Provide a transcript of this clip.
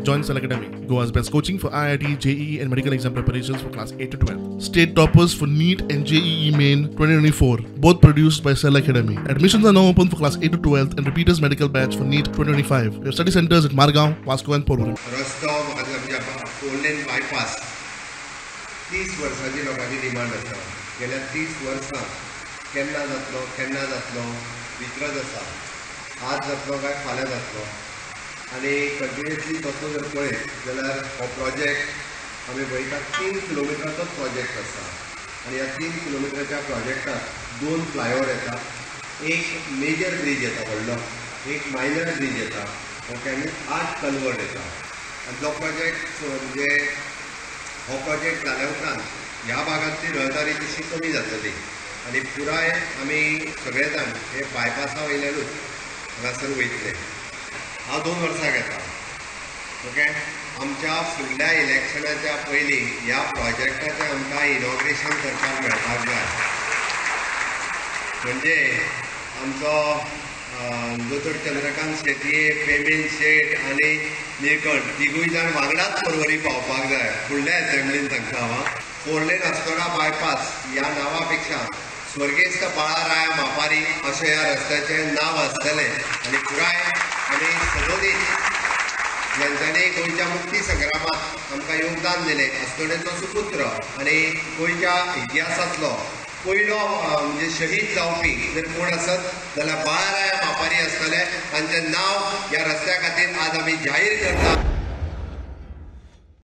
Join Cell Academy, Goa's best coaching for IIT, JEE and medical exam preparations for class 8 to 12. State toppers for NEET and JEE Main 2024, both produced by Cell Academy. Admissions are now open for class 8 to 12 and repeaters medical batch for NEET 2025. We have study centers at Margao, Vasco and Porvorim. रस्तो म्हाका 4 lane bypass 30 वर्सांची लोकांची demand आसा. गेल्या 30 वर्सां केन्ना जातलो केन्ना जातलो विचारत आसा, आज जातलो काय फाल्यां जातलो. आनी कंटिन्युअसली तसो जर पळयत जाल्यार हो प्रोजेक्ट आमी पळयता 3 किलोमिटराचोच प्रोजेक्ट आसा. आनी ह्या 3 किलोमिटराच्या प्रोजेक्टाक 2 फ्लायओवर येता, एक मेजर ब्रीज येता व्हडलो, एक मायनर ब्रीज येता, ओके, आनी 8 कलवर्ट येता. आनी तो प्रोजेक्ट म्हणजे हो प्रोजेक्ट जाल्या उपरांत ह्या भागांतली रहदारी तशी कमी जातली आनी पुराय आमी सगळे जाण हे बायपासा वयल्यानूच हांगासर वयतले. हांव 2 वर्सां घेता, ओके. आमच्या फुडल्या इलेक्शनाच्या पयलीं ह्या प्रोजेक्टाचें आमकां इनॉग्रेशन करपाक मेळपाक जाय. म्हणजे आमचो दोतोर चंद्रकांत शेटये, पेमेन शेट आनी निळकंठ तिगूय जाण वांगडाच पर्वरी पावपाक जाय फुडल्या एसेंब्लीन सांगता हांव. 4 लेन अस्कोडा बायपास ह्या नांवा पेक्षा स्वर्गेस्त बाळाराया मापारी अशें ह्या रस्त्याचें नांव आसतलें. आनी पुराय आनी सदोदीत ज्यांच्यानी गोंयच्या मुक्ती संग्रामांत आमकां योगदान दिलें, अस्कोडेचो सुपुत्र आनी गोंयच्या इतिहासांतलो पयलो म्हणजे शहीद जावपी जर कोण आसत जाल्यार बाळाराया मापारी आसतले. तांचें नांव ह्या रस्त्या खातीर आज आमी जाहीर करता.